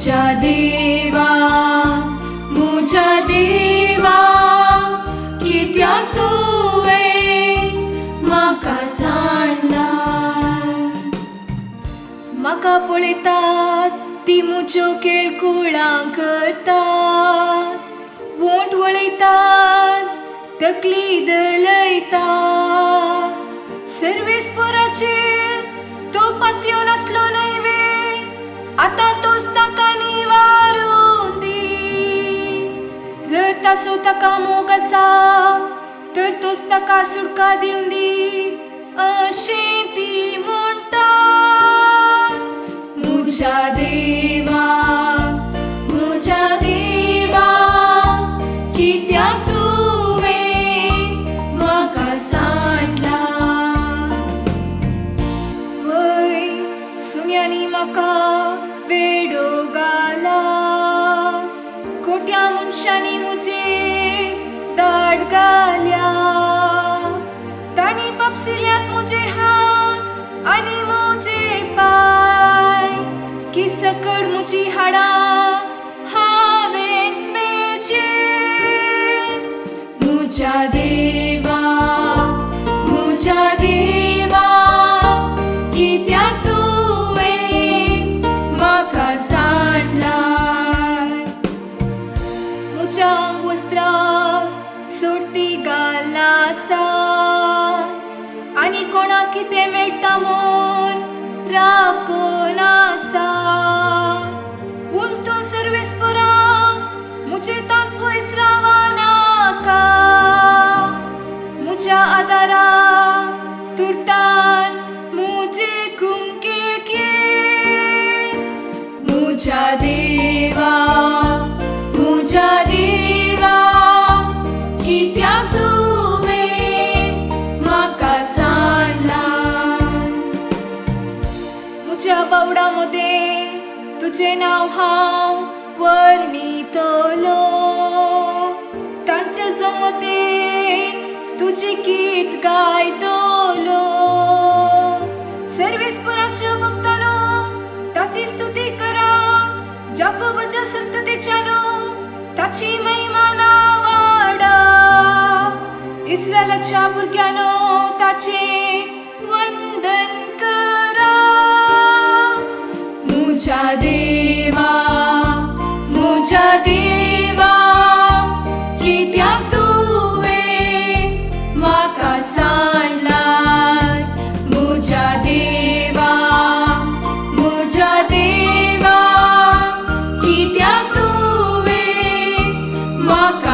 मुज्या देवा, मुज्या देवा, कित्याक तुवें म्हाका सांडलां? म्हाका पळयतात ती मुज्यो केळकुळां करतात, वोंट वळयतात, तकली दलयतात. सर्वेस्पोराचेर तो पातयेवन आसलो न्हय वे? आतां तोच ताका निवारून दी. जर ताचो ताका मोग आसा तर तोच ताका सुटका दिवन दी, अशें ती म्हणटात. मुज्या देवा, मुज्या देवा, कित्याक तुवें म्हाका सांडलां? वय, सुण्यांनी म्हाका वेडो घाला, खोट्या मनशांनी म्हजेर दाड घाल्या. तांणी पापसिल्यात म्हजे हात आनी म्हजे पांय, की सकड म्हजी हाडां हांवेंच मेजलीं. मुज्या देवा, मुज्या देवा, कित्याक तुवें म्हाका सांडलां? म्हज्या वस्त्राक सोडती घालना आसा आनी कोणाक कितें मेळटा म्हूण राखून आसा. पूण तूं सर्वेस्परा, म्हजे तान पयस रावनाका. म्हज्या आदारा तुर्तान म्हजे कुमकेक ये. मुज्या देवा, मुज्या देवा, कित्याक तुवें म्हाका सांडलां? म्हज्या बावडा मदें तुजें नांव हांव वर्णितलो, तांचे जमतेन तुजी गीत गायतलो. सर्वेस्पराच्या भक्तानो, ताची स्तुती करा. जाकोबाच्या संततीच्यानो, ताची महिमा वाडा. इस्रायलाच्या भुरग्यानो, ताचे वंदन करा. मुज्या देवा, मुज्या देवा, कित्याक तुवें म्हाका सांडलां? मुज्या देवा, मुज्या देवा, कित्याक तुवें म्हाका